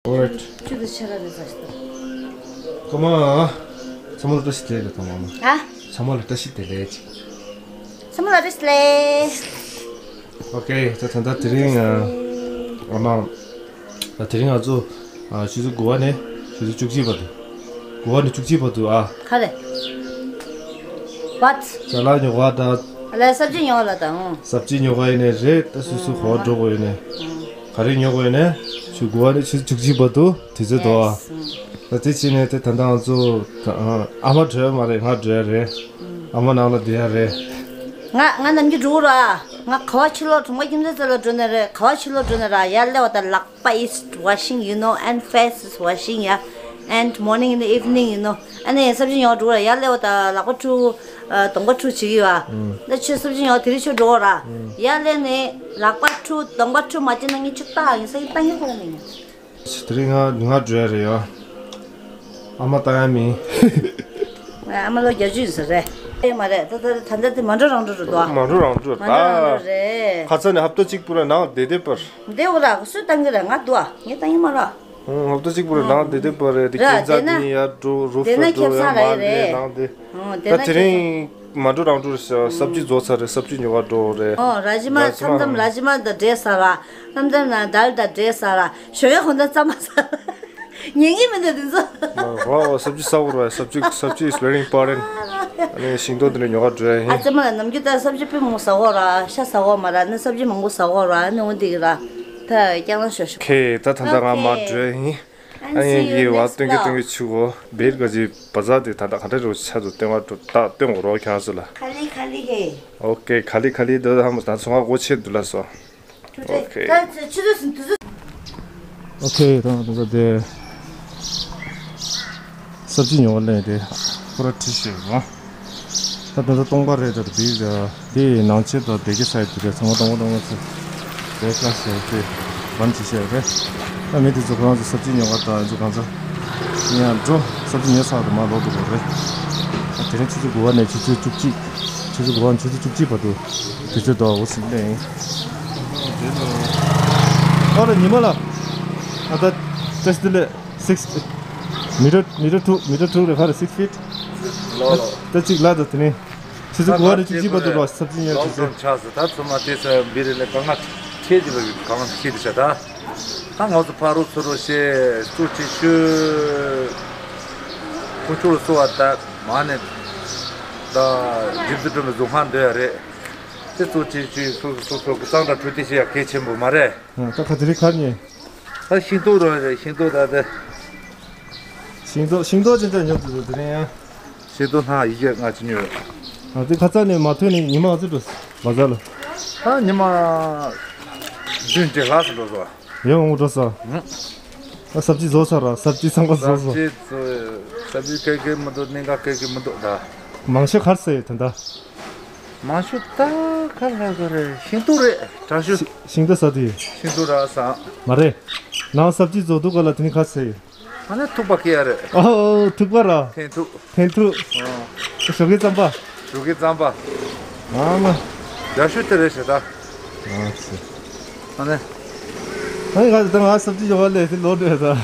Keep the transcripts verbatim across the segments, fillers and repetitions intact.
Alright. ཁྱོད་ཀྱི་ཆ་ར་རེ་ཟ་ཞིག་ད། ཀ་མ། ཚང་མ་ལ་བཀྲ་ཤིས་བདེ་ལེགས་དང་མ་མ། ཧ། ཚང་མ་ལ་བཀྲ་ཤིས་བདེ་ལེགས། ཚང་མ་ལ་བཀྲ་ཤིས་བདེ་ལེགས། ཨོ་ཀེ། ད་ད་ད་དེ་རིང་ཨ་མ། ད་དེ་རིང་ང་ཚོ་ཨ་ཆུ་ཚོད་དགུ་པ་ནས་ཆུ་ཚོད་བཅུ་གཅིག་བར་དུ། དགུ་པ་ནས་བཅུ་གཅིག་བར་དུ་ཨ། ག་རེ། What? ཅ་ལག་ཉོ་ག་ད། ལ་སབ་ཇི་ཉོ་ག་ལ་ད། ཨང་། སབ་ཇི་ཉོ་ག་ཡིན་ནས་རེད། ད་སོ་སོ་ག་བ་འགྲོ་དགོས་ཡིན་ནས། ཨང་། ག་རེ་ཉོ་དགོས་ཡིན་ནས། ཆུ་དགུ་པ་ནས་ཆུ་ཚོད་བཅུ་གཅིག་བར་དུ་དུས་ཚོད་འདུག་ཨ། Yes. ཨང་། ད་དེ་ཕྱིན་ནས་དེ་ད་ལྟ་ང་ཚོ་ཨ་མ་འགྲོ་ཡ་མ་རེད། ང་འགྲོ་ཡ་རེད། ཨང་། ཨ་མ་ནང་ལ་བསྡད་ཡ་རེད། ང་ང་ནམ་རྒྱུན་འགྲོ་གི་ར། ང་ག་བ་ཕྱི་ལོགས་གྲོང་པ་ཁྱིམ་མཚེས་ཚོ་ལ་འགྲོ་ནས་རེད། ག་བ་ཕྱི་ལོགས་འགྲོ་ནས་ར། ཡར་སླེབས་པ་དང་ལག་པ་is washing, you know, and face is washing, yeah, and morning in the evening, you know. ཨ་ནི་སབ་ཇི་ཉོ་འགྲོ་ར། ཡར་སླེབས་པ་དང་ལག་པ་འཁྲུ། ཨ། གདོང་པ་འཁྲུ་བྱེད་ཀྱི་ཡོད་ཨ། ཨང་། ད་ཁྱོད་སབ་ཇི་ཉོ་དེ་རིང་ཁྱོད་འགྲོ་ར། ཨང་། ཡར་སླེབས་ནས་ལག་པ་འཁྲུ་གདོང་པ་འཁྲུ་མ་བྱེད་ན་ངས་ཁྱོད་ལྟ་ཡིན་ས་ཡིན་ལྟ་ངེས་ཁོ་ར་མི་ཉན། དེ་རིང་ང་ང་འགྲོ་ཡ་རེད་ཡ། ཨ་མ་ལྟ་ཡ་མིན། ཨ་མ་ལོ་བརྒྱད་ཅུ་ཡིན་ས་རེད། ཨེ་མ་རེད། ད་ད་ད་ལྟ་དེ་མ་འགྲོ་རང་འགྲོ་རེད་དོ། མ་འགྲོ་རང་འགྲོ་མ་འགྲོ་རང་འགྲོ་རེད། ཁ་ཚ་ནས་ཧབ་ཏ་གཅིག་པུ་ར་ནང་བསྡད་བསྡད་པར། བསྡད་འོ་ར། སུས་བཏང་གི་རེད། ང་འདུག་ཨ། ངས་བཏང་གི་མ་ར། ཧབ་ཏ་གཅིག་པུ་ར་ནང་བསྡད་བསྡད་པར་རེད། དེ་ར་ཁྱིམ་ཚང་དེ་ན་དེ་ཡར་འགྲོ་རུ་དེ་ན་ཧྥ་འགྲོ་ཁྱབ་ས་ཡར་མར་རེད་རེད། བསྡད་ནང་དེ། ཨོ་དེ་ད་ན་དེ་ཁྱབ་ས། རིང་མ་འགྲོ་རང་འགྲོ་རེད་ཤག་སབ་ཇི་རྫོགས་ཚར་རེད། སབ་ཇི་ཉོ་ག་འགྲོ་རེད། ཨོ་ར་ཇི་མ། ར་ཇི་མ། མཚམས་མཚམས་ར་ཇི་མ་དང་འབྲས་ཟ་ར། མཚམས་མཚམས་ན་དཱལ་དང་འབྲས་ཟ་ར། ཞོ་ཡ་གོན་ད་རྩམ་པ་ཟ་ར། ཉན་གི་མི་འདུག་དེ་ཚོ། ཨོ་སབ་ཇི་ཟ་དགོས་རེད། སབ་ཇི་སབ་ཇི་is very important. ཨ་ནི་ཤིང་ཏོག་དེ་འདྲ་ཉོ་ག་འགྲོ་ཡ་ཨ་ཡིན། རྩེ་མོ་ལ་ནམ་རྒྱུན་ད་སབ་ཇི་དཔེ་མང་ཟ་དགོས་ར། ཤ་ཟ་དགོས་མ་ར། ཨ་ནི་སབ་ཇི་མང་པོ་ཟ་དགོས་ར། ཨ་ནི་འོ་འདི་གི་ར། ད་རྐྱང་ལ་ཤོ་ཤོ། ཁེ་ད་ད་ད་ང་མར་འགྲོ་ཡ་ཡིན། ཨ་ཡིན་ཡིན། བ་སྟོན་གི་སྟོན་གི་ཆུ་གོ་བེར་ག་ཅི་བ་ཛ་དེ་ད་ད་ག་འདྲ་རོ་ཆ་ཚོ་སྟོན་བ་འགྲོ་ད་སྟོན་གོ་རོ་ཁྱང་སུ་ལ། ཁ་ལི་ཁ་ལི་ཧེ། ཨོ་ཀེ། ཁ་ལི་ཁ་ལི། ད་ད་ཧམ་ད་ཚོང་ཁ་སྒོ་ཕྱེ་འདུག་ལ་སོ། ཨོ་ཀེ། ད་ཆུ་ཚོད་ཟིན་དུས་ཚོད། ཨོ་ཀེ། ད་ད་ད་དེ་སབ་ཇི་ཉོ་བ་ལེན་དེ་པུ་ར་ཁྲི་ཤོད་རོ། ད་ད་ད་སྟོང་པ་རེད། ད་ད་བིག་དེ་ནང་ཆེན་དང་སྡེ་དགེ་ས་ཡི་དུས་རེད། ཚང་མ་སྟོང་པ་སྟོང་པ་ཚོ་དེ་ཀ་ཤེ་དེ་བན་ཅི་ཤེ་རེད། ད་མི་དེ་ཚོ་ཁོ་རང་ཚོ་སབ་ཇི་ཉོ་ག་ད་ཚོ་གང་ཚ་ཡང་འགྲོ། སབ་ཇི་ཉོ་ཚར་དུ་མ་ལོག་འགྲོ་དགོས་རེད། ད་དེ་རིང་ཆུ་ཚོད་དགུ་པ་ནས་ཆུ་ཚོད་བཅུ་གཅིག་ཆུ་ཚོད་དགུ་པ་ནས་ཆུ་ཚོད་བཅུ་གཅིག་བར་དུ་དུས་ཚོད་དོ་འོ་ཟིན་ལེ་ཡིན། ཨ་ར་ཉི་མ་ལ་ཨ་ད་ཏེ་སི་ལེ། Six meter, meter two, meter two རེད། ག་རེ་six feet? ལོ་ལོ། ད་ཅིག་ལ་ད་དེ་ནས་ཆུ་ཚོད་དགུ་པ་ནས་བཅུ་གཅིག་བར་དུ་ལོ་སབ་ཇི་ཉོ་ལོ་ཆུ་ཚོད། ཙམ་ཆགས་སོང་། ད་ཚོད་མ་དེ་ཚོ་བི་རེ་ལ་གང་ང་ཁྱེད་ཀྱི་ལ་གང་ང་ཁྱེད་དུ་བྱ། ད་ད་ང་ཚོ་ཕ་རོ་ཚུ་རོ་ཤེས་ཙུ་ཅི་ཤུ་ཁུ་ཆུ་རུ་སུ་བ་ད་མ་ནས་ད་ཇིབ་ཏུ་གྲོན་པའི་གཟུགས་ཁང་འདོད་ཡ་རེད། དེ་ཙུ་ཅི་ཤུ་སུ་སུ་སུ་གི་གཙང་སྦྲ་འཕྲོད་བསྟེན་བྱེད་ཡ་གལ་ཆེན་པོ་མ་རེད། ད་ཁ་དེ་རིང་གར་ཉེ། ད་ཤིང་ཏོག་རོ་རེད། ཤིང་ཏོག་ད་དེ། ཤིང་ཏོག་ཤིང་ཏོག་ཅན་ཅན་ཉོ་དུ་དུ་དེ་རིང་ཡང་། ཤིང་ཏོག་སྣ་ཡི་གེ་ལྔ་ཅི་ཉོ། ཨ་དེ་ཁ་ཚ་ནས་མ་ཐོན་ནས་ཉི་མ་ཨ་ཙི་འགྲོ་བ་ཟ་ལ། ད་ཉི་མ་བདུན་ཅི་ལྷག་ཙི་འགྲོ་བ། ཡང་འོང་འགྲོ་ས། ཨ་སབ་ཇི་བཟོ་ས་ར་སབ་ཇི་ཚང་པ་བཟོ་ས། སབ་ཇི་བཟོ་སབ་ཇི་ཀེ་ཀེ་མི་འདུག་གནད་འགག་ཀེ་ཀེ་མི་འདུག་ད། མང་ཤོས་གར་ས་ཡོད་ད་ད། མང་ཤོས་ད་ག་ལ་ག་རེ་ཤིང་ཏོག་རེད། དྲང་ཤོས། ཤིང་ཏོག་ཟ་དུས། ཤིང་ཏོག་ར་ཟ། མ་རེད། ནང་སབ་ཇི་བཟོ་དུས་ག་ལ་དེ་ནི་ག་ཟེར་ཡོད། ཨ་ནི་ཐུག་པ་ཁེ་ཡ་རེད། ཨོ་ཐུག་པ་ར། ཐན་ཐུག་ཐན་ཐུག་ཨོ། ཞོགས་ཀའི་རྩམ་པ། ཞོགས་ཀའི་རྩམ་པ། ཨ་མ། ཡག་ཤོས་དེ་རེད་ཤག་ད། ཨ་ཙི། ཨ་ནི། ཨ་ནི་ག་ད་ང་སབ་ཇི་ཡོད་པ་ལས་དེ་ལོ་འདྲ་ད།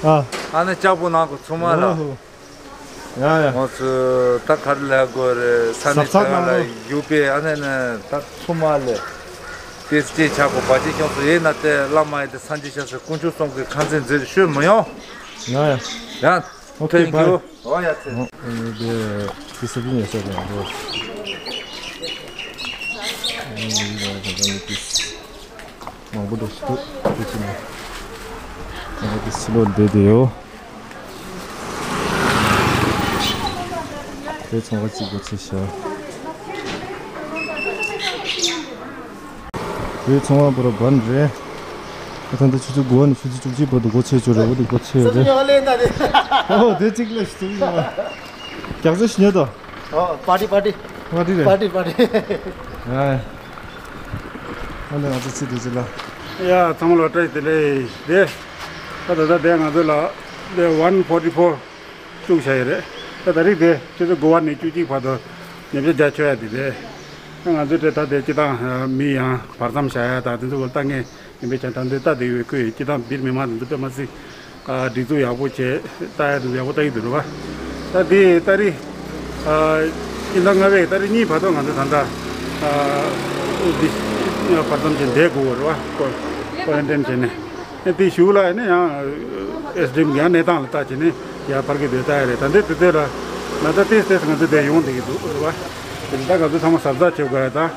ཨ། ཨ་ནི་ལྕགས་པོ་ནང་གི་ཚོད་མ་ལ། ཨོ་ཧོ། ཡ་ཡ། ང་ཚོས་ད་ག་རེ་ལབ་དགོས་རེད། ས་གནས་ཟབ་ས་ཚང་མ་ལ་ཡུག་པའི་ཨ་ནེ་ནས་ད་ཚང་མ་ལས་དེ་སྐྱེས་ཆག་གོ་བ་ཅི་ཤོག་སུ་ཡིན་ན་དེ་བླ་མ་ཡི་དེ་སངས་རྒྱས་ཤག་སུ་དཀོན་མཆོག་གསུམ་གྱི་ཁ་འཛིན་མཛད་ཤོད་མི་ཡོང་། ཡ་ཡ། ཡ། ཨོ་ཁེ། Thank you. ཨོ་ཡ་ཚེ། དེ་སི་པིན་ཡོད་ས་རེད་འགྲོ། མང་པོ་འགྲོ་ཤི་འདུག་དེ་ཕྱི་ནས་ང་དེ་སི་ལོ་བསྡད་དེ་ཡོད། དེ་ཚོང་ཁང་གཅིག་སྒོ་ཕྱེ་ཤག་དེ་ཚོང་ཁང་པུ་ར་བན་རེད། ད་ད་ལྟ་ཆུ་ཚོད་དགུ་པ་ནས་ཆུ་ཚོད་བཅུ་གཅིག་བར་དུ་སྒོ་ཕྱེ་ཆོག་རེད། འོ་དེ་སྒོ་ཕྱེ་ཡོད་རེད། ཨོ་དེ་གཅིག་ལས་ཆུ་ཚོད་གཉིས་པ། རྒྱག་རྩོད་ཞིག་ཉོ་དོ། ཨོ་པར་ཊི་པར་ཊི། པར་ཊི་རེད། པར་ཊི་པར་ཊི། ཨ། ཨ་ནི་ང་ཚོ་ཚིག་དེ་ཅི་ལ། ཡ་ཚང་མ་ལ་བཀྲ་ཤིས་བདེ་ལེགས་དེ། ད་ད་ད་དེ་ང་ཚོ་ལ་དེ་ཝན་ཕོར་ཊི་ཕོར་བཙུགས་བྱ་ཡི་རེད། ད་ད་རིག་དེ་ཆུ་ཚོད་དགུ་པ་ནས་བཅུ་གཅིག་བར་དུ་ཉམས་ཞིབ་རྒྱག་ཆོག་ཡ་དེ་རེད། ང་ཚོ་དེ་ད་དེ་སྤྱི་བཏང་མི་ཡང་བར་མཚམས་བྱ་ཡ་ད་དེ་ཚོ་གོ་ལྟ་ངེས། ཡིན་པས་ཀྱང་ད་འདི་ལྟ་དེ་ཡོད་ཁོས་སྤྱི་བཏང་སྦིར་མི་མང་དེ་ཚོ་དཔེ་མ་སྲིད་ཨ་སྒྲིག་འཛུགས་ཡག་པོ་བྱས་ལྟ་ཡ་དེ་ཚོ་ཡག་པོ་ལྟ་ཡི་འདུག་རེད་བ། ད་དེ་ཏ་རིག་ཨ་ཕྱི་ཟླ་ལྔ་པའི་ཏ་རིག་གཉིས་བར་དུ་ང་ཚོ་ད་ལྟ་ཨ་འདི་བར་མཚམས་ཅན་བསྡད་དགོས་པ་རེད་བ། ཀོ་ཀོ་རན་ཊིན་བྱས་ནས་དེ་གཞུག་ལ་ནི་ཡང་ཨེ་སི་ཌི་ཨེམ་ཡང་གནས་སྟངས་ལ་ལྟ་བྱས་ནས་ཡར་ཕར་གི་སྡོད་ལྟ་ཡ་རེད། ད་འདི་དུས་ཚོད་ལ་ང་ཚོ་ཏིས་ཏིས་ང་ཚོ་བསྡད་ཡོང་བསྡད་ཀྱི་འདུག་རེད་བ། དེ་ད་ང་ཚོ་ཚང་མ་གཟབ་གཟབ་བྱེད་དགོས་ཡ་དང་།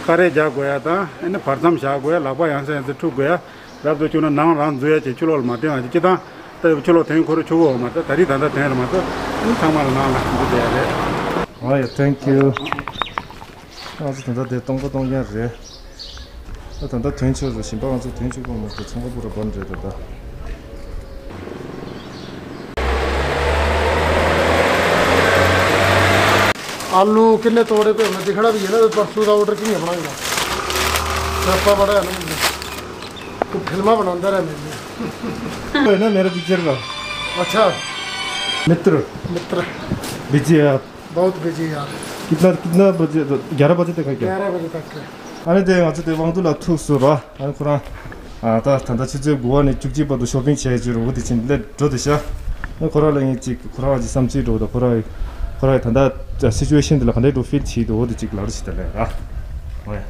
ཁ་རས་རྒྱག་དགོས་ཡ་དང་། ཨ་ནི་བར་མཚམས་བཞག་དགོས་ཡ། ལག་པ་ཡང་སེ་ཡང་སེ་འཁྲུད་དགོས་ཡ། རབ་ཏུ་བཅུག་ན་ནང་རང་འཛུལ་ཡ་བྱས་ཕྱི་ལོགས་ལ་མ་ཐོན་ཡ་བྱས། སྤྱི་བཏང་ད་ཕྱི་ལོགས་ཐོན་ཁོ་རང་ཆོག་གི་ཡོད་མ་རེད། ད་རེས་ད་ལྟ་ཐོན་རེད་མ་གཏོགས། ཨ་ནི་ཚང་མ་ལ་ནང་ལ་འཛུལ་བསྡད་ཡ་རེད། ཨོ་ཡ། Thank you. ང་ཚོ་ད་ལྟ་དེ་སྟོང་པ་སྟོང་རྐྱང་རེད། ད་ད་ལྟ་ཐོན་ཆོག་རེད། གཞན་པ་ང་ཚོ་ཐོན་ཆོག་གི་མ་རེད། ཚོང་པ་པུ་ར་བན་རེད་ད་ལྟ། आलू कितने तोड़े पे हमने दिखड़ा भी है ना, परसों का ऑर्डर कितने बनाएगा? छापा बड़ा है ना मुझे। तू फिल्मा बनाता रहे मेरे लिए। है ना मेरा पिक्चर का। अच्छा। मित्र। मित्र। बिजी है आप। बहुत बिजी यार। कितना कितना बजे? ग्यारह बजे तक है क्या? ग्यारह बजे तक है। ཨ་ནི་དེ་ང་ཚོ་དེ་དབང་འདུས་ལ་ཐུག་སོང་ར། ཨ་ནི་ཁོ་རང་ཨ་ད་ད་ལྟ་ཆུ་ཚོད་དགུ་པ་ནས་བཅུ་གཅིག་བར་དུ་ཤོ་པིང་བྱས་བྱས་རོགས་དེ་ཕྱིན་སླེབས་འགྲོ་དེ་ཤ། ཨ་ནི་ཁོ་རང་ལ་ངས་ཅིག་ཁོ་རང་ཅིག་བསམ་ཚུལ་འགྲོ་དང་། ཁོ་རང་ཁོ་རང་ད་ལྟ་སི་ཅུ་ཨེ་ཤན་དེ་ལ་ག་འདྲས་འགྲོ་ཕིལ་བྱེད་འདུག་འོ་དེ་ཅིག་ལབ་རོགས་བྱེད་དེ་ལས་ར། ཨོ་ཡ།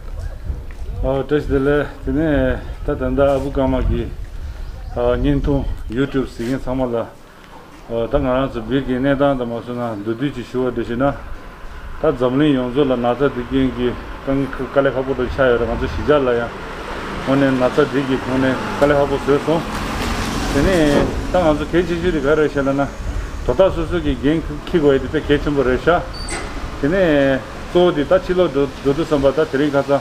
ཨ་བཀྲ་ཤིས་བདེ་ལེགས། དེ་ནས་ད་ད་ལྟ་ཨ་བུ་ཀརྨ་གི་ཨ་བརྙན་ཐུང་ཡུ་ཊུབ་གཟིགས་མཁན་ཚང་མ་ལ། ཨོ་ད་ང་རང་ཚོ་སྦིར་གྱི་གནས་སྟངས་དང་མ་སོང་ན་མདོར་བསྡུས་ཅིག་ཞུ་བ་འདྲ་ཞིག་ན། ད་འཛམ་གླིང་ཡོངས་རྫོགས་ལ་ན་ཚ་འདི་རྐྱེན་གྱིས་དཀའ་ངལ་དཀའ་ལས་ཁག་པོ་འདྲ་ཆགས་ཡོད་རེད། ང་ཚོ་གཞིས་ཆགས་ལ་ཡང་དངོས་གནས་ན་ཚ་འདི་གིས་དངོས་གནས་དཀའ་ལས་ཁག་པོ་བཟོས་སོང་། དེ་ནས་ད་ང་ཚོ་གལ་ཆེ་ཤོས་དེ་ག་རེ་རེད་ཟེར་ལབ་ན། དོ་བདག་སོ་སོ་གིས་འགན་འཁྱེར་དགོས་ཡ་དེ་དཔེ་གལ་ཆེན་པོ་རེད་ཤག་དེ་ནས་གཙོ་བོ་དེ་ད་ཕྱི་ལོགས་འགྲོ་འགྲོ་དུས་ཙམ་པ་ད་དེ་རིང་ཁ་སང་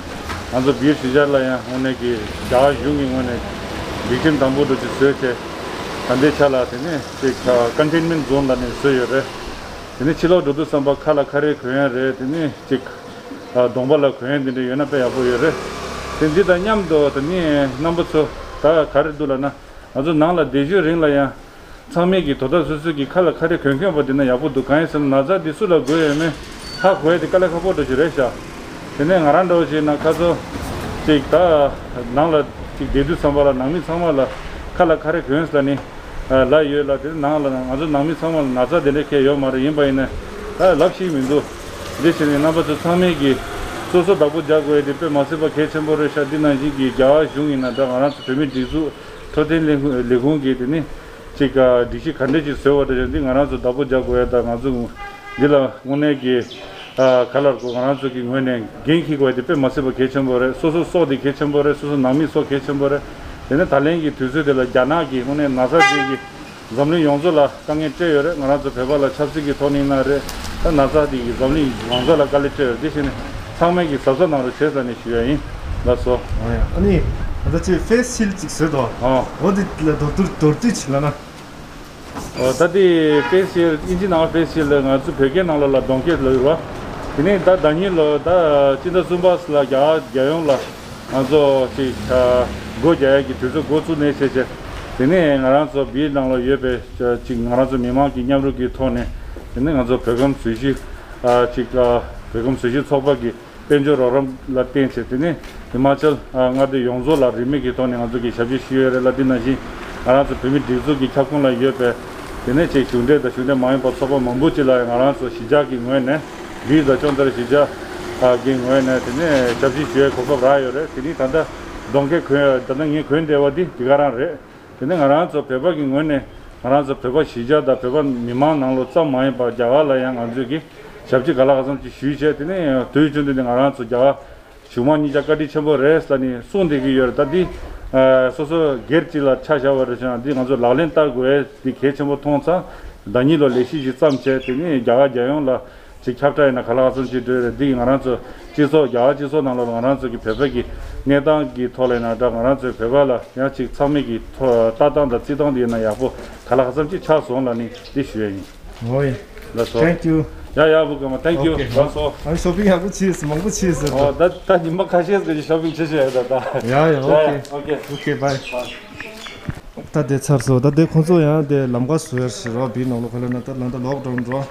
ང་ཚོ་སྦིར་གཞིས་ཆགས་ལ་ཡང་དངོས་གནས་ཀྱི་རྒྱ་གར་གཞུང་གི་ངོས་ནས་སྒྲིག་ཁྲིམས་དམ་པོ་འདྲ་ཅིག་བཟོས་བྱས། ད་ལྟའི་ཆ་ལ་དེ་ནས་ཅིག་ཀོན་ཊེན་མེན་ཊི་ཛོན་ལབ་ནས་བཟོས་ཡོད་རེད། དེ་ནས་ཕྱི་ལོགས་འགྲོ་དུས་ཙམ་པ་ཁ་ལ་ཁ་རས་གོན་ཡ་རེད། དེ་ནས་ཅིག་གདོང་པ་ལ་གོན་ཡ་འདི་འདྲ་ཡོད་ན་དཔེ་ཡག་པོ་ཡོད་རེད། དེ་འདི་དང་མཉམ་དུ་དེ་ནས་རྣམ་པ་ཚོ་ད་ག་རེ་འདུག་ལབ་ན། ང་ཚོ་ནང་ལ་བསྡད་རྒྱུའི་རིང་ལ་ཡང་ཚང་མས་ཀྱི་དོ་བདག་སོ་སོ་གི་ཁ་ལ་ཁ་རས་གོན་གོན་པ་འདི་ན་ཡག་པོ་འདུག་གང་ཡིན་ཟེར་ན་ན་ཚ་འདི་སུ་ལ་འགོས་ཡོད་མེད་ཧ་གོ་ཡ་དེ་དཀའ་ལས་ཁག་པོ་འདྲ་ཞིག་རེད་ཤག་དེ་ནས་ང་རང་འདྲ་བོ་ཞིག་ན་ཁ་ཚོ་ཅིག་ད་ནང་ལ་ཅིག་བསྡད་དུས་ཙམ་པ་ལ་ནང་མི་ཚང་མ་ལ་ཁ་ལ་ཁ་རས་གོན་ཟེར་ལབ་ནི་ལབ་ཡོད་ལ། དེ་ནང་ལ་ང་ཚོ་ནང་མི་ཚང་མ་ལ་ན་ཚ་དེ་འདྲ་གང་ཡང་ཡོད་མ་རེད། ཡིན་པ་ཡིན་ན་ད་ལབ་ཤེས་མི་འདུག་འདི་བྱས་ནས་རྣམ་པ་ཚོ་ཚང་མས་ཀྱི་སོ་སོ་བདག་པོ་རྒྱག་དགོས་ཡ་དེ་དཔེ་མ་སྲིད་པ་གལ་ཆེན་པོ་རེད་ཤག་འདི་ནང་བཞིན་གྱི་རྒྱ་གར་གཞུང་ཡིན་ན་འདྲ། ང་རང་ཚོ་བོད་མི་སྒྲིག་འཛུགས་འཕྲོད་བསྟེན་ལས་ཁུངས་ལས་ཁུངས་ཀྱིས་དེ་ནི་ཅིག་སྒྲིག་གཞི་ག་འདྲ་ཅིག་བཟོས་པ་འདྲ་ཞིག་འདི་ང་རང་ཚོ་བདག་པོ་རྒྱག་དགོས་ཡ་དང་། ང་ཚོ་འདི་ལ་དངོས་གནས་ཀྱི་ག་ལ་གོ་ང་རང་ཚོ་གི་ངོས་ནས་འགན་འཁྱེར་དགོས་ཡ་དེ་དཔེ་མ་སྲིད་པ་གལ་ཆེན་པོ་རེད། སོ་སོ་སྲོག་དེ་གལ་ཆེན་པོ་རེད། སོ་སོ་ནང་མི་སྲོག་གལ་ཆེན་པོ་རེད། དེ་ནས་ད་ལན་གྱི་དུས་ཚོད་དེ་ལ་རྒྱ་ནག་གི་དངོས་གནས་ན་ཚ་དེ་གི་འཛམ་གླིང་ཡོངས་རྫོགས་ལ་དཀའ་ངལ་སྤྲད་ཡོད་རེད། ང་རང་ཚོ་བོད་པ་ལ་ཆབ་སྲིད་ཀྱི་ཐོག་ནས་ཡིན་ན་རེད། ད་ན་ཚ་འདི་གིས་འཛམ་གླིང་ཡོངས་རྫོགས་ལ་དཀའ་ལས་སྤྲད་ཡོད་རེད། དེ་བཞིན་ནས་ཚང་མས་ཀྱིས་གཟབ་གཟབ་གནང་རོགས་བྱེད་ཟེར་ནས་ཞུ་ཡ་ཡིན། ལགས་སོ། ཨ་ནི་ད་ཅིག་ཕེ་སི་ཤིལ་ཅིག་བཟོས་དོ། ཨོ། འོ་འདི་ལ་མདོར་བསྡུས་མདོར་བསྡུས་ཅིག་ལབ་ན། ཨོ། ད་འདི་ཕེ་སི་ཤིལ་ཨིན་ཇི་ནང་ཕེ་སི་ཤིལ་ལ་ང་ཚོ་བོད་སྐད་ནང་ལོགས་ལ་གདོང་སྐྱེས་ལབ་ཡོད་རེད་བ། དེ་ནས་ད་ཟླ་ཉིན་ལོ་ད་སྤྱི་ཟླ་གསུམ་པ་ལ་རྒྱ་གར་རྒྱལ་ཡོངས་ལ། ང་ཚོ་ཅིག་ཨ་སྒོ་རྒྱག་ཡག་གི་དུས་ཚོད་འགོ་བཙུགས་ནས་བྱས་བྱས། དེ་ནས་ང་རང་ཚོ་སྦིར་ནང་ལ་ཡོད་པའི་ཅིག་ང་རང་ཚོ་མི་མང་གི་མཉམ་རུབ་ཀྱི་ཐོག་ནས། དེ་ནས་ང་ཚོ་བོད་ཁམས་བཟོ་གཞིས་ཨ་ཅིག་ཨ་བོད་ཁམས་བཟོ་གཞིས་ཚོགས་པ་གི་དཔལ་འབྱོར་རོགས་རམ་ལ་བརྟེན་བྱས། དེ་ནས་ཧི་མ་ཅལ་ཨ་མངའ་སྡེ་ཡོངས་རྫོགས་ལ་རིན་མེད་ཀྱི་ཐོག་ནས་ང་ཚོ་གི་ཞབས་ཕྱི་ཞུས་ཡོད་རེད་ལ། དེ་ནང་བཞིན་ང་རང་ཚོ་བོད་མི་སྒྲིག་འཛུགས་ཀྱི་ཁྱབ་ཁོངས་ལ་ཡོད་པའི་དེ་ནས་ཅིག་གཞུང་འབྲེལ་དང་གཞུང་འབྲེལ་མ་ཡིན་པ་ཚོགས་པ་མང་པོ་ཅིག་ལ་ང་རང་ཚོ་གཞིས་ཆགས་ཀྱི་ངོས་ནས། འདིའི་བཟའ་སྐྱོང་ལྟར་གཞིས་ཆགས་ཀྱི་ངོས་ནས་དེ་ནས་ཞབས་ཕྱི་ཞུ་ཡའི་གོ་སྐབས་རག་ཡོད་རེད། དེ་ནི་ད་ལྟ་གདོང་ཁའི་གོན་ད་ལྟ་ངས་གོན་བསྡད་པ་འདི་འདི་ག་རང་རེད། དེ་ནི་ང་རང་ཚོ་བོད་པ་གི་ངོས་ནས་ང་རང་ཚོ་བོད་པ་གཞིས་ཆགས་དང་བོད་པ་མི་མང་ནང་ལོགས་ཙམ་མ་ཡིན་པར་རྒྱ་གར་ལ་ཡང་ང་ཚོས་ཀྱི་ཞབས་ཕྱི་ག་ལ་ག་ཙམ་ཅིག་ཞུས་བྱས། དེ་ནི་དུས་རྒྱུན་དུ་ནི་ང་རང་ཚོ་རྒྱ་གར་གཞུང་མང་གཉིས་ཆ་བཀའ་དྲིན་ཆེན་པོ་རེད་ཟེར་ནས་གསུངས་བསྡད་ཀྱི་ཡོད་རེད། ད་འདི་ཨ་སོ་སོ་སྒེར་གཅིག་ལ་ཆ་བཞག་པ་རེད་ཀྱང་། འདི་ང་ཚོ་ལག་ལེན་བསྟར་དགོས་འདི་གལ་ཆེན་པོ་མཐོང་ཙང་། ཟླ་ཉིན་ལོ་ལས་གཞི་ཞིག་བརྩམས་བྱས། དེ་ནས་རྒྱ་གར་རྒྱལ་ཡོངས་ལ་ཅིག་ཁྱབ་བསྒྲགས་ཡིན་ན་ག་ལ་ག་ཙམ་ཅིག་འགྲོ་ཡི་རེད། འདི་ང་རང་ཚོ་སྤྱི་ཚོགས་རྒྱ་གར་སྤྱི་ཚོགས་ནང་ལོགས་ལ་ང་རང་ཚོ་གི་བོད་པ་གི་གནས་སྟངས་ཀྱི་ཐོག་ལ་ཡིན་ན་འདྲ། ང་རང་ཚོའི་བོད་པ་ལ་ཡང་ཅིག་ཚང་མས་ཀྱི་ཐོ་ལྟ་སྟངས་དང་བརྩི་སྟངས་འདི་ཡིན་ན་ཡག་པོ་ག་ལ་ག་ཙམ་ཅིག་ཆགས་སོང་ལབ་ནས་འདི་ཞུ་ཡ་ཡིན། ཨོ་ཡེ། ལགས་སོ། Thank you. ཡ་ཡ་བུ་ག་མ། Thank you. Okay. ལགས་སོ། ཨ་ནི་ཤོ་པིང་ཡག་པོ་བྱས་སོང་། མང་པོ་བྱས་སོང་། ཨོ་ད་ད་ཉི་མ་ཁ་ཤས་ཀྱི་ཤོ་པིང་བྱེད་བྱེད་ཡ་ད་ད། ཡ་ཡ། ཡ་ཡ། Okay. Okay. Okay, bye. Bye. ད་དེ་ཚར་སོང་། ད་དེ་ཁོང་ཚོ་ཡང་དེ་ལམ་ཁ་བཟོ་ཡར་ཞིག་རོགས་བིར་ནང་ལོགས་ཁ་ལ་ན་ད་ལམ་ད་ལོག་ཌའུན་འགྲོ།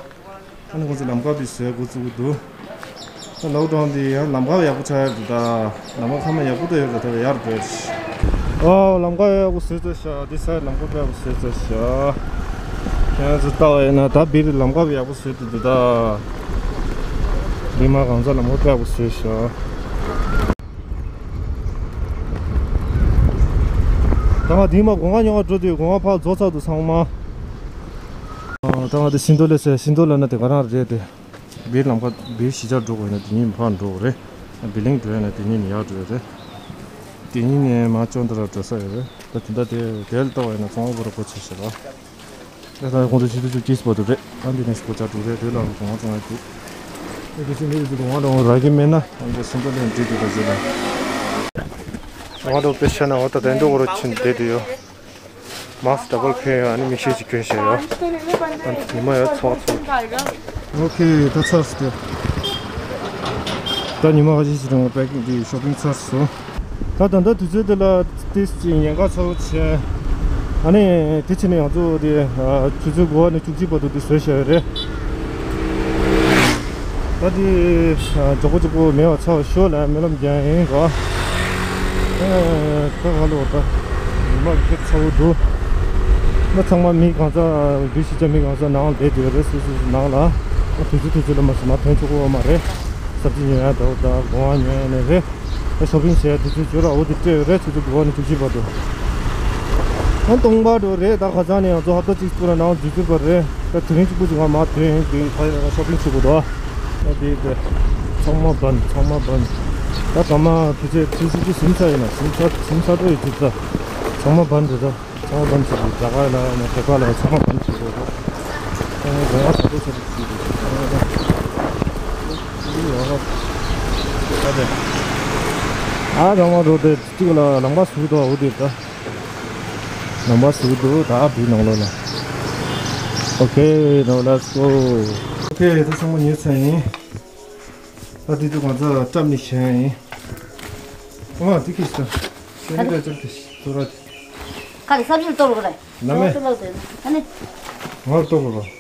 ཨ་ནི་ཁོང་ཚོ་ལམ་ཁ་བི་བཟོས་འགོ་བཙུགས་འདུག་ད་ལོག་ཌའུན་དེ་ཡང་ལམ་ཁ་ཡག་པོ་ཆགས་ཡོད་འདུག་ད་ལམ་ཁ་ཁ་མ་ཡག་པོ་ད་ཡོད་རེད། ད་ཡར་འགྲོ་ཡ་ཞིག་ཨོ། ལམ་ཁ་ཡག་པོ་བཟོས་ཚར་ཤག་འདི་སའི་ལམ་ཁ་དཔེ་ཡག་པོ་བཟོས་ཚར་ཤག་ཁྱེད་ཚོ་ལྟ་བ་ཡིན་ན་ད་བིར་ལམ་ཁ་ཡག་པོ་བཟོས་འདུག་འདུག་ད། འདི་མ་གང་ཚ་ལམ་ཁ་དཔེ་ཡག་པོ་བཟོས་ཤག་ད་ང་འདི་མ་སྒོ་ང་ཉོ་བ་འགྲོ་དུས་སྒོ་ང་ཕར་རྫོགས་ཚར་འདུག་ཚང་མ། ད་ང་འདི་སིན་དོ་ལེ་ཟེར། སིན་དོ་ལ་ན་དེ་ག་རང་རེད་དེ། བིར་ལམ་ཁ་བིར་གཞིས་ཆགས་འགྲོ་དགོས་ན་དེ་གཉིས་ཕར་འགྲོ་དགོས་རེད། བི་ལིང་འགྲོ་ཡ་ན་དེ་གཉིས་ནས་ཡར་འགྲོ་ཡ་རེད། དེ་གཉིས་ནས་མར་ཅོན་ཏ་ར་འགྲོ་ས་ཡོད་རེད། ད་དེ་འདྲ་དེ་དེ་ལ་ལྟ་བ་ཡིན་ན་ཚོང་པ་ར་སྒོ་ཕྱེ་ཤག་ལ། ད་ད་ཁོང་ཚོ་ཆུ་ཚོད་བཅུ་གཅིག་བར་དུ་རེད། ཨ་འདི་ནས་སྒོ་ལྕགས་འགྲོ་རེད། དེ་ལ་སྒོ་ང་ཚོ་ང་འདུག་ཨེ་དེ་ཚོ་མི་རེ་ཚོ་སྒོ་ང་འགྲོ་རག་གི་མེད་ན་ང་ཚོ་སེམས་ཚ་ལས་འགྲིག་འདུག་ད་ཟེར་ན། ང་འགྲོ་དཔེ་ཤ་ན་འོ་ད་དེ་འགྲོ་གོ་རོ་ཕྱིན་བསྡད་དུ་ཡོད། མཱསི་ཌབ་ལ་གྱོན་ཡོད། ཨ་ནི་མིག་ཤེལ་ཅིག་གྱོན་བཞག་ཡོད། ཨ་ཉི་མ་ཡོད་ཚོགས་ཚོགས། ཨོ་ཁེ། ད་ཚར་སོང་སྟེ། ད་ཉི་མ་ཁ་ཤས་ཤིག་རིང་ལ་པེ་ཀིང་དེ་ཤོ་པིང་ཚར་སོང་། ད་ད་ལྟ་དུས་ཚོད་འདི་ལ་ཏིས་ཅིག་ཉེན་ཁ་ཚ་བོ་བྱས། ཨ་ནི་དེ་ཕྱིན་ནས་ང་ཚོ་དེ་ཆུ་ཚོད་དགུ་པ་ནས་བཅུ་གཅིག་བར་དུ་དེ་བཟོས་བཞག་ཡོད་རེད། ད་དེ་མགྱོགས་པོ་མགྱོགས་པོ་མེད་པ་ཚར་བ་ཤོག་ལ་སྨོན་ལམ་རྒྱག་ཡིན་རོ། ཨེ། ད་ག་ལོ་ད། ཉི་མ་དཔེ་ཚ་བོ་འདུག་ད་ཚང་མ་མི་གང་ཚ་བིར་གཞིས་ཆགས་མི་གང་ཚ་ནང་ལ་བསྡད་ཡོད་རེད། སུ་སུ་སུ་ནང་ལ། ཨ་དུས་ཚོད་དུས་ཚོད་ལ་མ་སུ་མ་ཐོན་ཆོག་གི་ཡོད་མ་རེད། སབ་ཇི་ཉོ་ཡ་འདྲ་བོ་ད་སྒོ་ང་ཉོ་ཡ་ནས་རེད། ད་ཤོ་པིང་བྱས་ཡ་དུས་ཚོད་བརྗོད་ར་འོ་དེ་སྤྲད་ཡོད་རེད། ཆུ་ཚོད་དགུ་པ་ནས་བཅུ་གཅིག་བར་དུ། ཨ་སྟོང་པ་འགྲོ་རེད། ད་ཁ་སང་ནས་ང་ཚོ་ཧབ་ཏ་གཅིག་ཚུར་ལ་ནང་འཛུལ་ཚུལ་བར་རེད། ད་དེ་རིང་གཅིག་པུ་ཅིག་ང་མ་ཐོན་ཡིན་དེ་ཁ་ཤོ་པིང་བྱེད་དགོས་འདུག་ཨ་དེ་དེ་ཚང་མ་བན་ཚང་མ་བན། ད་ག་མ་དུས་ཚོད་དུས་ཚོད་ཅིག་ཟིན་ཚར་ཡིན་ན་ཟིན་ཚར་ཟིན་ཚར་འགྲོ་ཡོད་ཅིག་ད་ཚང་མ་བན་རེད་ད། ཚང་མ་བན་བྱེད་དགོས། རྒྱ་གར་ལ་ཡང་ན་བོད་པ་ལ་ཡང་ཚང་མ་བན་བྱེད་དགོས་རེད། ཚང་མ་རྒྱ་གར་ས་ཐོག་ས་ཐོག་བྱེད་དགོས་རེད། ཨ་རེད། ཨ་རང་མ་རོ་དེ་གཅིག་ལ་ལམ་ཁ་ཟུག་དོ་འོ་དེ་ད། ལམ་ཁ་ཟུག་དོ་ད་བི་ནང་ལོ་ལ། Okay, now let's go. Okay, ད་ཚང་མ་ཉོས་ཚར་ཡིན། ད་དེ་དུས་ང་ཚོ་སྐྲབ་ནི་བྱས་ཡིན། ཨ་དེ་ཁྱི་ཤི་ད། ཁྱི་ནི་ད་ཅར་དེ་ཤི་ཐོ་ར་དེ། ཁ་ལ་སབ་ཇི་གཏོར་དགོས་རེད། ན་མེ། གཏོར་དགོས་རེད། ཨ་ནི། ང་ལ་གཏོར་དགོས་རེད།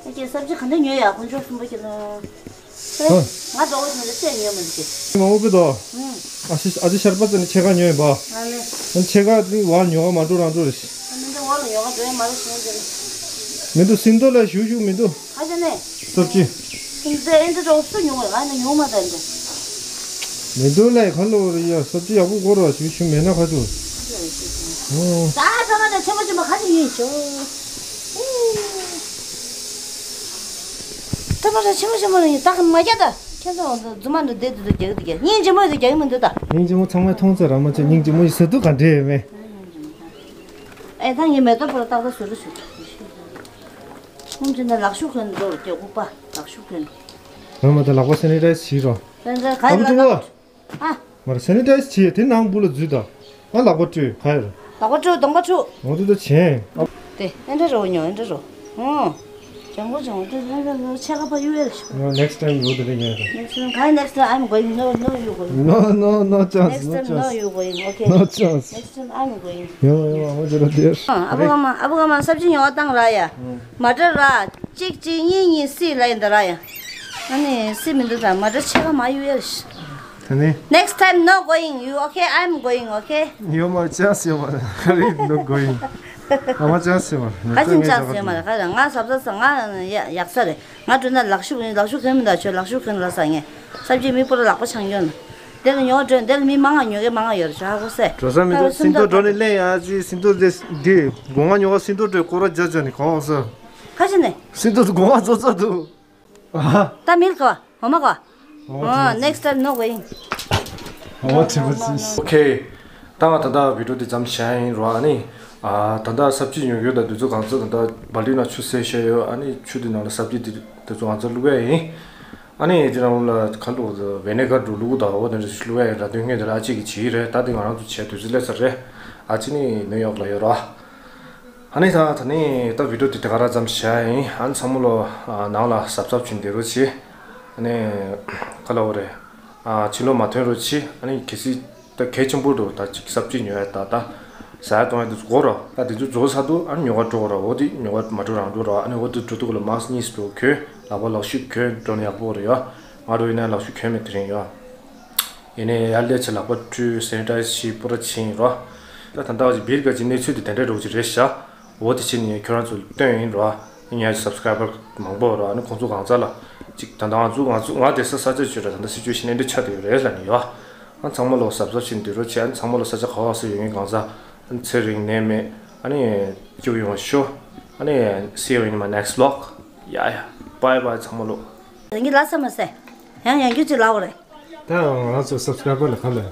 ཨ་ཀྱེ་སབ་ཇི་ག་འདྲ་ཉོས་ཡ་དཀོན་མཆོག་གསུམ་པོ་ཁྱེད་ལ། ཧ། ང་འགྲོ་བ་ཉོས་ཏེ་ཚེ་ཉོས་མི་འདུག་ཀྱེ། མ་འོ་པེ་དོ། ཨ་ཤི་ཨ་ཅི་ཤར་པ་ཙེ་ནི་ཆེ་ག་ཉོས་པ། ཨ་ནི། ཨ་ཆེ་ག་ནི་བ་ཉོ་ག་མ་འགྲོ་རང་འགྲོ་རེད། ཨ་མི་འདུག་བ་ལ་ཉོ་ག་འགྲོ་ཡ་མ་རེད་ཤི་ནོ་ཙེ་ནི། མི་འདུག་སིན་དོ་ལ་ཞུ་ཞུ་མི་འདུག་ཁ་ཅན་ནས། སབ་ཅི། ཨིན་ཙེ་ཨིན་ཙེ་འགྲོ་སུ་ཉོ་བ་ང་ནི་ཉོ་མ་ད་ཨིན་ཙེ། མི་འདུག་ལས་ཁ་ལོ་རི་ཡ་སབ་ཅི་ཡག་པོ་གོ་ར་ཞུ་ཞུ་མེད་ན་ཁ་ཅུ། ཨོ། ད་ད་མ་ད་ཆེན་པོ་ཆེན་པོ་ཁ་ཅི་ཡིན་ཤོ། ད་མ་ད་ཆེན་པོ་ཆེན་པོ་ཡིན་ད་ཁ་མ་རྒྱ་ད། ཁྱེད་ཚོ་རྫུན་མ་འདུག་བསྡད་འདུག་རྒྱག་གི་འདུག་རྒྱག་སྙིང་རྗེ་མོ་ཡོད་དུ་རྒྱག་གི་མི་འདུག་ད། སྙིང་རྗེ་མོ་ཚང་མས་མཐོང་ཚེ་ར་མ་ཆེ་སྙིང་རྗེ་མོ་ཡི་ཟེར་དུ་ག་འདྲེ་ཡོད་མེད། ཨེ་ད་ངས་མེ་ཏོག་པོ་ལ་ཏག་ཏག་བཟོ་རུ་བྱེད། ཁོང་ཚོ་ནས་ལག་ཤུབས་གོན་འདུག་སྐྱེ་ཁུག་པ་ལག་ཤུབས་གོན། རང་མ་ད་ལག་པ་སེ་ནི་ཊའི་ཛི་བྱེད་རོགས། ད་ད་ག་ཨ་བུ་ལ་ཅུང་བ། ཨ། མར་སེ་ནི་ཊའི་ཛི་བྱེད་དེ་ནང་བུ་ལ་འཛུལ་ད། ཨ་ལག་པ་བཀྲུས་ག་ཡར། ལག་པ་བཀྲུས་གདོང་པ་བཀྲུས། འོ་དེ་ད་བྱེད། ཨ། དེ་ཨེ་འདྲ་རོ་ཉོ་ཨེ་འདྲ་རོ། ཨོ། ལྗང་གུ་ལྗང་གུ་དེ་ཨེ་འདྲ་རོ་ཆེ་ག་པ་གཡུག་ཨེ་རེད། No, next time you do it again. Next time, ག་next time I'm going. No, no, you going. No, no, no chance, no, no chance. No, you going, okay? No chance. Next time I'm going. ཡོང་ཡོང་ཨ་མ་ཅི་ར་དེར། ཨ་བུ་ག་མ་ཨ་བུ་ག་མ་སབ་ཅི་ཉོ་བ་བཏང་ར་ཡ། མ་འདྲ་ར། གཅིག་གཅིག་གཉིས་གཉིས་སི་ལ་ཡིན་ད་ར་ཡ། ཨ་ནི་སི་མི་འདུག་ད་མ་འདྲ་ཆེ་ག་མ་གཡུག་ཨེ་རེད། ད་ནི། Next time no going, you okay? I'm going, okay? ཡོད་མ་ཅན་སེ་མ་རེད། No going. ཨ་མ་ཅན་སེ་མ་རེད། ཁ་ཅིན་ཅན་སེ་མ་རེད། ཁ་ཅིན་ང་ཟབ་ཟབ་ས་ང་ཡག་ས་རེད། ང་འགྲོ་ན་ལག་ཤུབས་ལག་ཤུབས་གོན་མི་འདུག་ཆོས་ལག་ཤུབས་གོན་ལ་ས་ངས་སབ་ཅི་མི་པོ་ར་ལག་པ་ཆང་གྱོན། དེ་ལ་ཉོ་འགྲོ་དེ་ལ་མི་མང་ང་ཉོ་གི་མང་ང་ཡོད་རེད་ཆོ་ཧ་གོ་སེ། འགྲོ་ས་མི་འདུག་སིན་དོ་འགྲོ་ནས་ལེན་ཡ་ཅི་སིན་དོ་དེ་འདི་སྒོ་ང་ཉོ་ག་སིན་དོ་འགྲོ་སྐོར་ར་རྒྱ་ཅན་ནི་གོ་ས། ཁ་ཅིན་ནས། སིན་དོ་སྒོ་ང་ཚོ་ཚ་འདུག་ད་མིལ་ཀ་བ། འོ་མ་ཀ་བ། ཨོ། Next time no going. ཨོ་ཁྲི་པ་ཅི། Okay. ད་ང་ད་ལྟ་བི་ཌིའོ་འདི་ཙམ་བྱས་ཡིན་རོ། ཨ་ནི། ཨ། ད་ལྟ་སབ་ཅི་ཉོ་ཡོད་ད་དུས་ཚོད་གང་ཚོད་ད་ལྟ་བལ་ཏི་ན་ཆུ་བསྲེས་བྱས་ཡོད། ཨ་ནི་ཆུ་དེ་ནང་ལ་སབ་ཅི་དེ་དུས་ཚོད་གང་ཚོད་བླུགས་ཡ་ཡིན། ཨ་ནི་དེ་ནང་ལ་ཁ་ལོ་བེ་ནེ་གར་འགྲོ་བླུགས་ད་འོ་དེ་འདྲ་ཞིག་བླུགས་ཡ་ཡིན་ར། དོན་ངེས་དེ་ལ་ཨ་ཅིག་གི་བྱེད་ཡི་རེད། ད་དེ་ང་རང་ཚོ་བྱས་དུས་ཚོད་སླེབས་ཚར་རེད། ཨ་ཅི་ནི་ནིའུ་ཡོག་ལ་ཡོད་རོ། ཨ་ནི་ད་ད་ནི་ད་བི་ཌིའོ་དེ་དེ་ག་ར་ཙམ་བྱས་ཡིན། ཨ་ནི་ཚང་མ་ལོ་ནང་ལ་གཟབ་གཟབ་བྱས་བསྡད་རོགས་བྱེད། ཨ་ནི་ག་ལབ་དགོས་རེད། ཕྱི་ལོགས་མ་ཐོན་རོགས་བྱེད། ཨ་ནི་གལ་སྲིད་ད་གལ་ཆེན་པོ་འདུག་ད་ཅིག་སབ་ཅི་ཉོ་ཡ་ད་ད་ཟ་ཡ་གཏོང་ཡ་དེ་ཚོ་དགོས་རོགས། ད་དེ་ཚོ་རྫོགས་ཚར་དུས་ཨ་ནི་ཉོ་ག་འགྲོ་དགོས་རོགས། འོ་དེ་ཉོ་ག་མ་འགྲོ་རང་འགྲོ་རོགས། ཨ་ནི་འོ་དེ་འགྲོ་དུས་ལ་མཱསི་གཉིས་སུ་གྱོན། ལག་པ་ལག་ཤུབས་གྱོན་འགྲོ་ན་ཡག་པོ་རེད་ཡ། ང་འགྲོ་ཡིན་ན་ལག་ཤུབས་གྱོན་མེད་དེ་རིང་ཡ། ཡིན་ནའི་ཡར་སླེབས་ཚེ་ལག་པ་བཀྲུས། སེ་ནི་ཊའི་ཛི་བྱས། པུ་ར་ཕྱིན་རོ། ད་ད་ལྟ་བ་ཅིག་བིར་ག་ཅིག་གནས་ཚུལ་དེ་དེ་འདྲའི་རོགས་ཅིག་རེད་ཤག་འོ་དེ་ཕྱིན་ནས་ཁྱོད་རང་ཚོ་སྟོན་ཡིན་རོ། ངའི་སབ་སི་ཀ་རའི་བར་མང་པོ་རོ། ཨ་ནི་ཁོང་ཚོ་གང་ཚ་ལ་ཅིག་ད་ལྟ་ང་ཚོ་ང་ཚོ་ང་དེ་ས་ས་ཆ་ཆུ་ར་ད་ལྟ་སི་ཅུ་ཨེ་ཤན་འདི་འདྲ་ཆགས་བསྡད་ཡོད་རེད་ལབ་ནས་ཡོད། ཨ་ཚང་མ་ལོ་གཟབ་གཟབ་བྱེད་འདུག་རོགས་བྱེད། ཨ་ཚང་མ་ལོ་ས་ཆ་ག་བ་སུ་ཡོད་མིན་གང་ཚ། ཨ་ཚེ་རིང་ནད་མེད། ཨ་ནི་སྐྱིད་པོ་ཡོང་ཤོག་ཨ་ནི་see you in my next vlog. ཡ་ཡ། bye bye ཚང་མ་ལོ། ཡང་གི་ལ་ས་མ་ཟེ། ཡང་ཡང་རྒྱུ་ཅིག་ལ་འོ་རེད། ད་ང་ཚོ་སབ་སི་ཀ་རའི་བར་ལ་ག་ལ་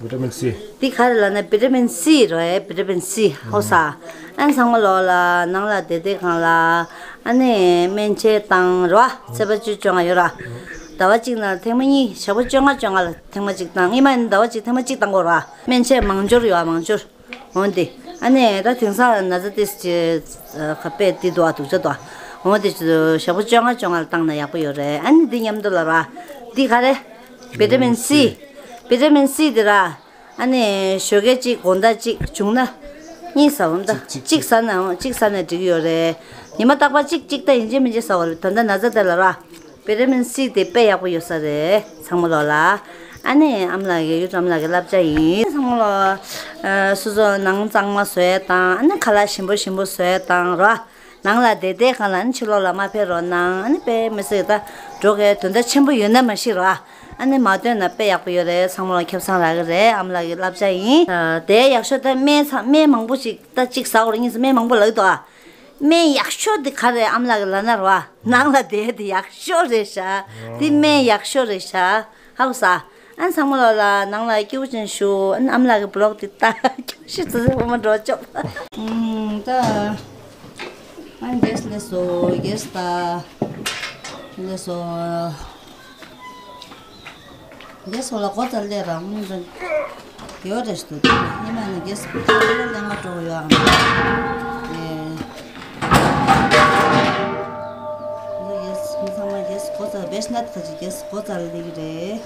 བི་ཊ་མིན་སི། འདི་ག་རེ་ལབ་ན་བི་ཊ་མིན་སི་རོ། ཨེ་བི་ཊ་མིན་སི་ཧོ་ས། ཨན་ཚང་མ་ལོ་ལ་ནང་ལ་བསྡད་བསྡད་གང་ལ། ཨ་ནི་སྨན་ཆས་བཏང་རོ། ཚེས་པ་བཅུ་བཅོ་ལྔ་ཡོད་ར། ཟླ་བ་གཅིག་ནང་ཐེངས་མ་གཉིས། ཞག་པོ་བཅོ་ལྔ་བཅོ་ལྔ་ལ་ཐེངས་མ་གཅིག་བཏང་། སྔོན་མ་ཡིན་ཟླ་བ་གཅིག་ཐེངས་མ་གཅིག་བཏང་གོ་ར། སྨན་ཆས་མང་སྦྱོར་ཡོད་མང་སྦྱོར། འོན་ཏེ། ཨ་ནི་ད་དེང་སང་ན་ཚ་ཏིས་ཅི་ཁ་པས་ཏི་དུ་ཨ་དུག་ཅ་དུ་ཨ། འོན་ཏེ་ཞག་པོ་བཅོ་ལྔ་བཅོ་ལྔ་ལ་བཏང་ན་ཡག་པོ་ཡོད་རེད། ཨ་ནི་འདི་མཉམ་དུ་ལ་ར། འདི་ག་རེ། བི་ཊ་མིན་སི། བི་ཊ་མིན་སི་འདི་ར། ཨ་ནི་ཞོགས་ཀས་གཅིག་དགོང་དག་གཅིག་བྱུང་ན། གཉིས་ཟ་འོང་ད། གཅིག་ཟ་ན་འོང་། གཅིག་ཟ་ན་འགྲིག་གི་ཡོད་རེད། ཉི་མ་རྟག་པར་གཅིག་གཅིག་ད་ཡིན་གཅིག་མིན་གཅིག་ཟ་བ་རེད། ད་ལྟ་ན་ཚ་དེ་ལ་ར། བི་ཊ་མིན་སི་དེ་དཔེ་ཡག་པོ་ཡོད་ས་རེད་ཚང་མ་ལོ་ལ། ཨ་ནི་ཨ་མ་ལགས་ཀྱི་ཡུལ་ཨ་མ་ལགས་ཀྱི་བསླབ་བྱ་ཡིན། ཚང་མ་ལོ། སོ་སོ་ནང་གཙང་མ་བཟོས་དང་། ཨ་ནི་ཁ་ལག་ཞིམ་པོ་ཞིམ་པོ་བཟོས་དང་རོ། ནང་ལ་བསྡད་བསྡད་གང་ལ་ཨ་ནི་ཕྱི་ལོགས་ལ་མ་ཕེབས་རོགས་གནང་། ཨ་ནི་དཔེ་མི་སྲིད་ད་འགྲོ་གི་དོན་དག་ཆེན་པོ་ཡོད་ན་མ་ཤི་རོ། ཨ་ནི་མ་སྟོན་ན་དཔེ་ཡག་པོ་ཡོད་རེད། ཚང་མ་ལོ་ཁེ་བཟང་རག་གི་རེད། ཨ་མ་ལགས་ཀྱི་བསླབ་བྱ་ཡིན། དེ་ཡག་ཤོས་ད་སྨན་ཚང་སྨན་མང་པོ་ཞིག་ད་གཅིག་ཟ་དགོས་རེད། གཉིས་ཟ། སྨན་མང་པོ་ལབ་ཀྱི་འདུག་ཨ། སྨན་ཡག་ཤོས་དེ་ག་རེ་ཨ་མ་ལགས་ཀྱིས་ལབ་ན་རེད་བ། ནང་ལ་བསྡད་དེ་ཡག་ཤོས་རེད་ཤག་དེ་སྨན་ཡག་ཤོས་རེད་ཤག་ཧ་གོ་ས། ཨ་ཚང་མ་ལོ་ལ་ནང་ལ་སྐྱིད་པོ་ཅན་བཞུགས། ཨ་ཨ་མ་ལགས་ཀྱི་བི་ལོག་དེ་ལྟ། སྐྱིད་པོ་ཞིག་ཙི་ཙི་ཕོ་མོ་འགྲོ་ཆོག་ཨུམ་ད། ཨ་རྒྱས་སླེབས་སོང་། རྒྱས་ད་སླེབས་སོང་། རྒྱས་སོ་ལ་སྒོ་རྩར་སླེབས་རང་མིན་ཙང་། དེ་བ་རེ་ཞིག་འདུག་ཉི་མ་ནི་རྒྱས་སོ་ལ་ལས་ང་འགྲོ་གི་ཡོད་ཨང་། ཨེ། རྒྱས་མི་ཚང་མ་རྒྱས་སྒོ་རྩར་བེད་ཤ་ནད་ཁ་ཅིག་རྒྱས་སྒོ་རྩར་སླེབས་ཀྱི་རེད།